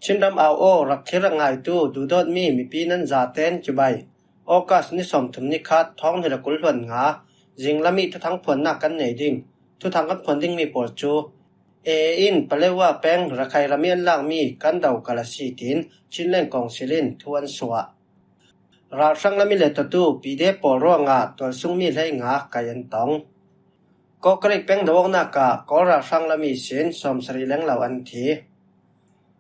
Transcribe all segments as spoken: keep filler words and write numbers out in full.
Chinram au aw rak thlir rak ngaitu duhdawtmi mipi nan zaten cibai. August ni sawmthum ni khat, thawng hnih le kul hluan nga, zinglam ih thuthang phuannak kan nei ding. Thuthang kan phuan dingmi pawl cu A A in Palewa peng Rakhine ram ih an lakmi kan do kal a si, tiin Chinland Council in thu an suah. Ralhrang lam ih lettutu P D F pawl ruangah tualsungmi hleinga kai an tong. Kawkareik peng do awknak ah Kawl ralhrang lam ihsin sawmsarih lenglo an thi.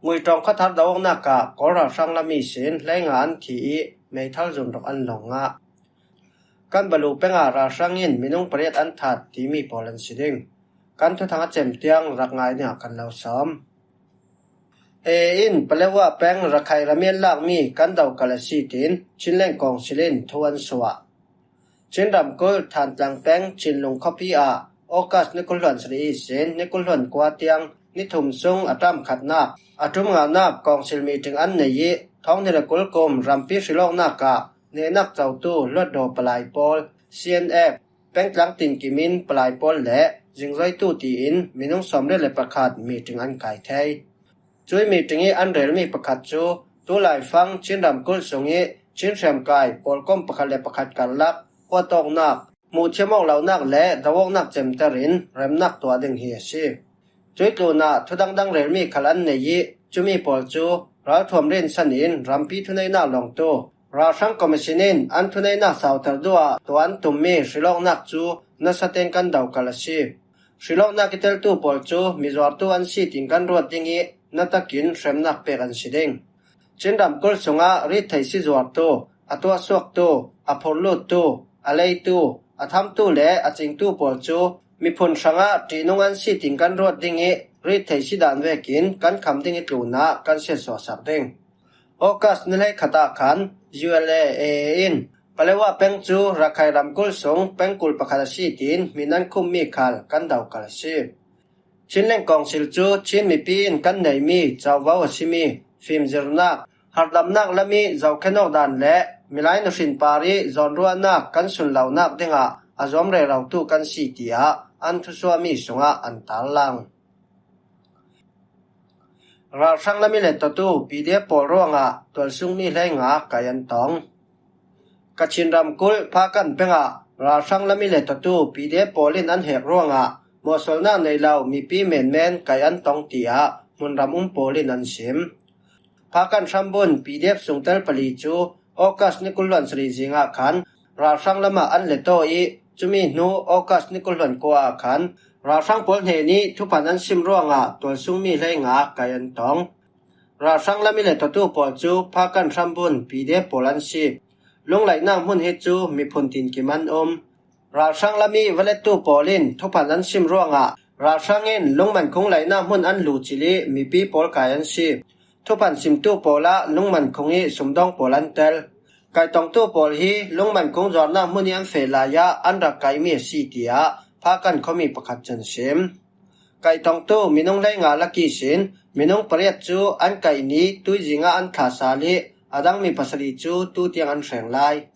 Nguitawng khuathar do awknak ah Kawl ralhrang lam ihsin hleinga an thi ih meithal zun ruk an lawng ngah. Kan Balu pengah ralhrang in minung pariat an that timi pawl an si ding. Kan thuthang a cem tiang rak ngai dingah kan lo sawm. A A in Palewa peng Rakhine ram ih an lakmi kan do kal a si, tiin Chinland Council in thu an suah. Chin ramkulh Thantlang peng Chinlung khuapi ah August ni kul hluan sarih ihsin ni kul hluan kua tiang ni thum sung a ṭam khatnak, a ṭum nganak council meeting an nei ih thawng hnih le kul kum rampi hrilawknak ah nehnak cotu Hluttaw palai pawl, C N F, pengtlang tinkim in palai pawl le zingzoitu tiin minung sawmriat le pakhat meeting an kai thei. Cuih meeting ih an relmi pakhat cu tulaifang Chin ramkulh sungih Chin hriamkai pawlkom pakhat le pakhat karlak huat awknak, hmuhthiam awk lonak le do awknak cemter in remnak tuah ding hi a si. Cuih tlunah thu dangdang relmi khal an nei ih cumi pawl cu ralthuam rinsan in rampi thuneihnak lawngtu ralhrang commission in an thuneihnak sauter duh ah tuah an tummi hrilawknak cu nasa tein kan do kal a si. Hrilawknak ih teltu pawl cu mizuartu an si tiin kan ruat ding ih na takin hremnak pek an si ding. Chin ramkulh sungah ritthei si zuartu, a tuahsuaktu, a phurluttu, a leitu, a thamtu le a cingtu pawl cu miphun hrangah ṭihnung an si tiin kan ruat ding ih ritthei si dan vekin kan kham ding ih tlunah kan siatsuahsak ding. August ni hleikhat ah khan U L A A A in Palewa peng cu Rakhine ramkulh sung pengkul pakhat a si tiin hmin an khummi khal kan do kal a si. Chinland Council cu Chin mipi in kan neihmi covo a simi fimzirnak, harhdamnak lam ih zohkhen awk dan le milai nuhrin par ih zawnruahnak kan sunlonak dingah a zuam rerotu kan si, tiah an thusuahmi sungah an tarlang. Ralhrang lam ih lettutu P D F pawl ruangah tualsungmi hleinga kai an tong. Kachin ramkulh Phakan pengah ralhrang lam ih lettutu P D F pawl in an hek ruangah mawhsualnak nei lo mipi menmen kai an tong, tiah hmunram um pawl in an sim. Phakan hrambun P D F sungtel pali cu August ni kul hluan sarih zingah khan ralhrang lamah an let aw ih cumi hnu August ni kul hluan kua ah khan ralhrang pawl hnenih thuphan an sim ruangah tualsungmi hleinga kai an tong. Ralhrang lam ih lettutu pawl cu Phakan hrambun P D F pawl an si. Lunglaihnak hmun hi cu miphun tinkim an um. Ralhrang lam ih va lettu pawl in thuphan an sim ruangah ralhrang in Lungmankhung laihnak hmun an luh cil ih mipi pawl kai an si. Thuphan simtu pawl ah Lungmankhung ih sumdawng pawl an tel. Kaitongtu pawl hi Lungmankhung zuarnak hmun ih an feh lai ah an rak kaihmi a si, tiah Phakan khuami pakhat cun sim. Kaitongtu minung hleinga lak ihsin minung pariat cu an kaih ni tuizing ah an thlah sal ih a dang mi pasarih cu tutiang an hreng lai.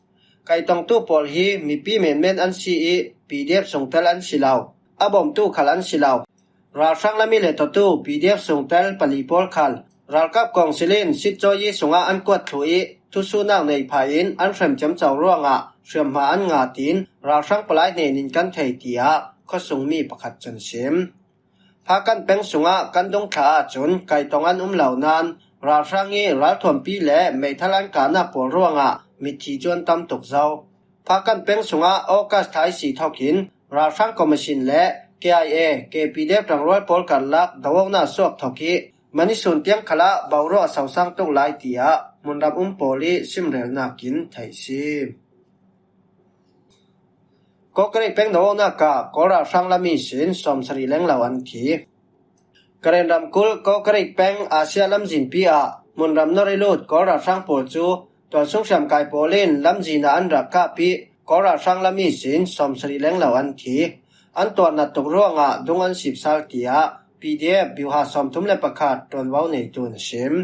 Kaitongtu pawl hi mipi menmen an si ih P D F sungtel an si lo. A bawmtu khal an si lo. Ralhrang lam ih lettutu P D F sungtel pali pawl khal ralkap kawngsil in sitcawi ih sungah an kuat thluh ih thusuhnak nei phah in an hrem ciamco ruangah hriamhma an ngah, tiin ralhrang palai hnen in kan thei, tiah khuasungmi pakhat cun sim. Phakan peng sungah kan dungthla ahcun kaitong an um lo nain ralhrang ih ralthuampi le meithal an kahnak pawl ruangah mitthi cu an tam tuk zo. Phakan peng sungah August thaisi thawkin ralhrang commission le K I A, K P D F ṭangrual pawl karlak do awknak suak thawk ih mani sun tiang khalah boruak a sosang tuk lai, tiah hmunram um pawl ih simrelnak in theih si. Kawkareik peng do awknak ah Kawl ralhrang lam ihsin sawmsarih lenglo an thi. Karen ramkulh Kawkareik peng Asia lamzinpi ah hmunram Norilut Kawl ralhrang pawl cu tualsung hriamkai pawl in lamzin ah an rak kap ih Kawl ralhrang lam ihsin sawmsarih lenglo an thi. An tuarnak tuk ruangah dung an sip sal, tiah P D F biuha sawmthum le pakhat ṭuanvo neitu in a sim.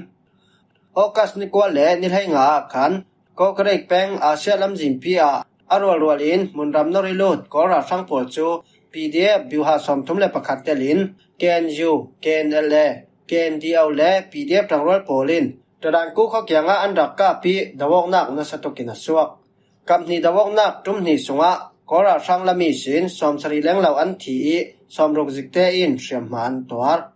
August ni kua le ni hleinga ah khan Kawkareik peng Asia lamzinpi ah a rualrual in hmunram Norilut Kawl ralhrang pawl cu P D F biuha sawmthum le pakhat telin K N U, K N L A, K N D O le P D F ṭangrual pawl in Tadanku khuakiangah an rak kap ih dovawknak nasa tukin a suak. Kap hnih dovawknak ṭum hnih sungah Kawl ralhrang lam ihsin sawmsarih lenglo an thi ih sawmruk zikte in hriamhma an tuar.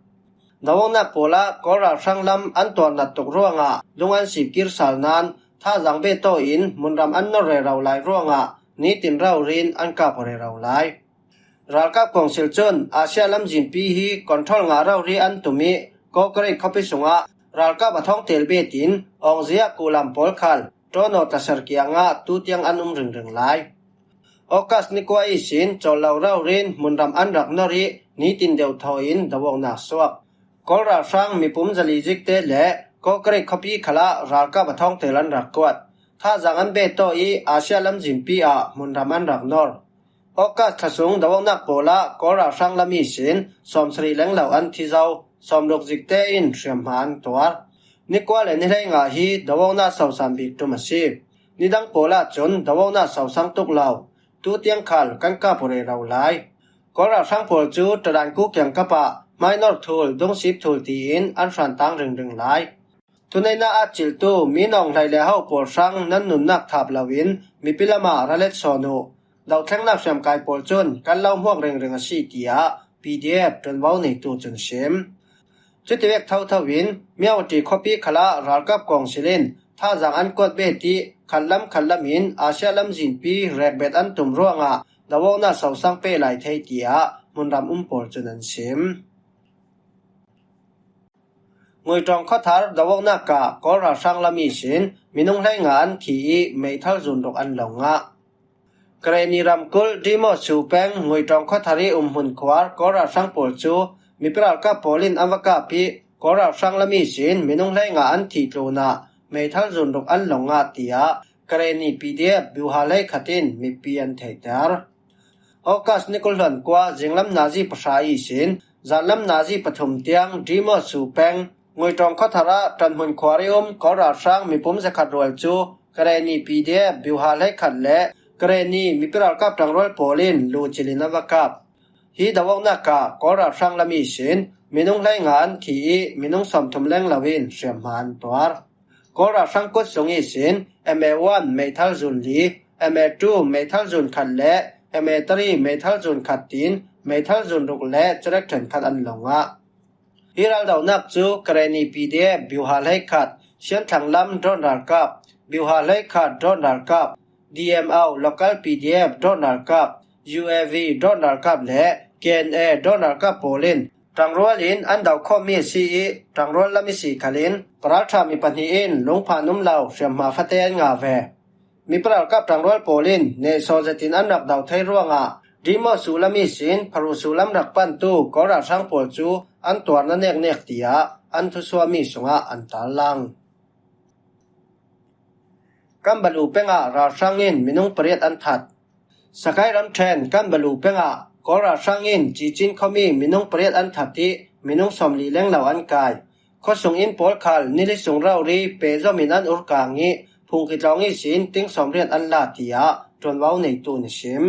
Dovawknak pawlah Kawl ralhrang lam an tuar nat tuk ruangah lung an sipkir sal nain thazang beh tawh in hmunram an nor rero lai ruangah nitin rori in an kap rero lai. Ralkap kawngsil cun Asia lamzinpi hi control ngah rori an tum ih Kawkareik khuapi sungah ralkap a thawngtel betin awngzia kulam pawl khal Ṭawnaw tlaser kiangah tutiang an um ringring lai. August ni kua ihsin cawllo rori in hmunram an rak nor ih nitin deuhthaw in dovawknak suak. Kawl ralhrang mipum zali zikte le Kawkareik khuapi khalah ralkap a thawngtel an rak kuat. Thazang an beh tawh ih Asia lamzinpi ah hmunram an rak nor. August thla sung dovawknak pawlah Kawl ralhrang lam ihsin sawmsarih lenglo an thi zo, sawmruk zikte in hriamhma an tuar. Ni kua le ni hleinga hi dovawknak sosan bik ṭum a si. Nidang pawlah cun dovawknak sosang tuk lo. Tutiang khal kan kap rero lai. Kawl ralhrang pawl cu Tadanku kiangkap ah hmainor thul, dungsip thul tiin an hrantang ringring lai. Thuneihnak a ciltu mi nawng hlei le ho pawl hrang nan nunnak thap loin mipi lamah ra let sawn uh. Dothlengnak hriamkai pawl cun kan lo hmuak ringring a si, tiah P D F ṭuanvo neitu cun a sim. Cutivek thotho in Myawaddy khuapi khalah ralkap kawngsil in thazang an kuat bet ih khatlam khatlam in Asia lamzinpi rekbet an tum ruangah dovawknak sosang peh lai thei, tiah hmunram um pawl cun an sim. Nguiṭawng khuathar dovawknak ah Kawl ralhrang lam ihsin minung hleinga an thi ih meithal zun ruk an lo ngah. Karenni ramkulh Dimo Su peng Nguiṭawng khuathar ih umhmun khuar Kawl ralhrang pawl cu mipi ralkap pawl in an va kap ih Kawl ralhrang lam ihsin minung hleinga an thih tlunah meithal zun ruk an lo ngah, tiah Karenni P D F byuha hleikhat in mipi an theihter. August ni kul hluan kua zinglam nazi pahra ihsin zanlam nazi pathum tiang Dimo Su peng Nguiṭawng khuathar ah ṭanhmun khuar ih um Kawl ralhrang mipum zakhat rual cu Karenni P D F byuha hleikhat le Karenni mipi ralkap ṭangrual pawl in lu cil in an va kap. Hi dovawknak ah Kawl ralhrang lam ihsin minung hleinga an thi ih minung sawmthum lenglo in hriamhma an tuar. Kawl ralhrang kut sung ihsin M A one meithal zun li, M A two meithal zun khat le M A three meithal zun khat tiin meithal zun ruk le carek ṭhenkhat an lo ngah. Hi raldohnak cu Karenni P D F byuha hleikhat, Sianthlang lam drone ralkap, byuha hleikhat drone ralkap, D M O local P D F drone ralkap, U A V drone ralkap le K N A drone ralkap pawl in ṭangrual in an do khawmmi a si ih ṭangrual lam ihsi khal in paralṭha mi pahnih in lungphan um lo hriamhma fate an ngah ve. Mipi ralkap ṭangrual pawl in nehsawh zetin an rak do thei ruangah Dimo Su lam ihsin Pharu Su lam rak pantu Kawl ralhrang pawl cu an tuarna neknek tiah an thusuahmi sungah an tarlang. Kanbalu pengah ralhrang in minung pariat an that. Sakai ramṭhen Kanbalu pengah Kawl ralhrang in Cicin khuami minung pariat an that ih minung sawmli lenglo an kai. Khuasung inn pawl khal nili sung rori pehzom in an urkang ih phungki tlawng ihsin ting sawmriat an la, tiah ṭuanvo neitu in a sim.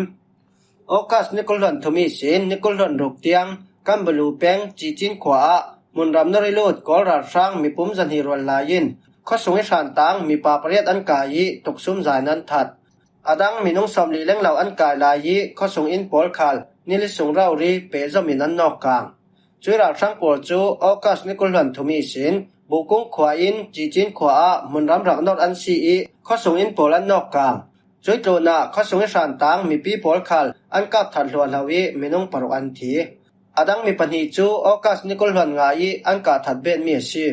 August ni kul hluan thum ihsin ni kul hluan ruk tiang Kanbalu peng Cicin khua ah hmunram nor ih lut Kawl ralhrang mipum zahnih rual lai in khuasung ih hrantang mipa pariat an kai ih tuksum za in an that. A dang minung sawmli lenglo an kai lai ih khuasung inn pawl khal nili sung rori pehzom in an nawkkang. Cuih ralhrang pawl cu August ni kul hluan thum ihsin Bukung khua in Cicin khua ah hmunram rak nor an si ih khuasung inn pawl an nawkkang. Cuih tlunah khuasung ih hrantang mipi pawl khal an kap that hluahlo ih minung paruk an thi. A dang mi pahnih cu August ni kul hluan nga ih an kah that betmi a si.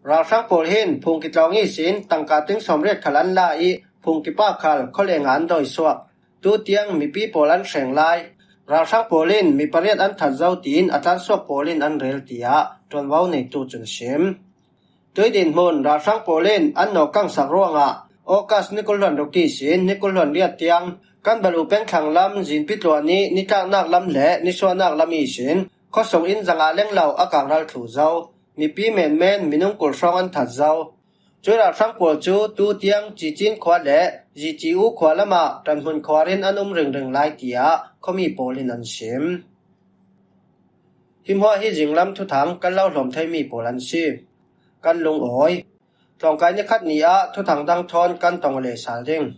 Ralhrang pawl hin phungki tlawng ihsin tangka ting sawmriat khal an la ih phungki pa khal khualengah an dawisuak. Tutiang mipi pawl an hreng lai. Ralhrang pawl in mi pariat an that zo tiin a tlansuak pawl in an rel, tiah ṭuanvo neitu cun a sim. Tuih dinhmun ralhrang pawl in an nawkkangsak ruangah August ni kul hluan ruk ihsin ni kul hluan riat tiang Kanbalu peng thlanglam zinpi tluan ih nitlaknak lam le nisuahnak lam ihsin khuasung inn zanga lenglo a kangral thlu zo. Mipi menmen minung kul hrawng an that zo. Cuih ralhrang pawl cu tutiang Cicin khua le Zici U khua lamah ṭanhmun khuar in an um ringring lai, tiah khuami pawl in an sim. Himhua hi zinglam thuthang kan lo hlawm thei mi pawl an si. Kan lungawi. Tlawngkai ni khat ni ah thuthang dang thawn kan tong le sal ding.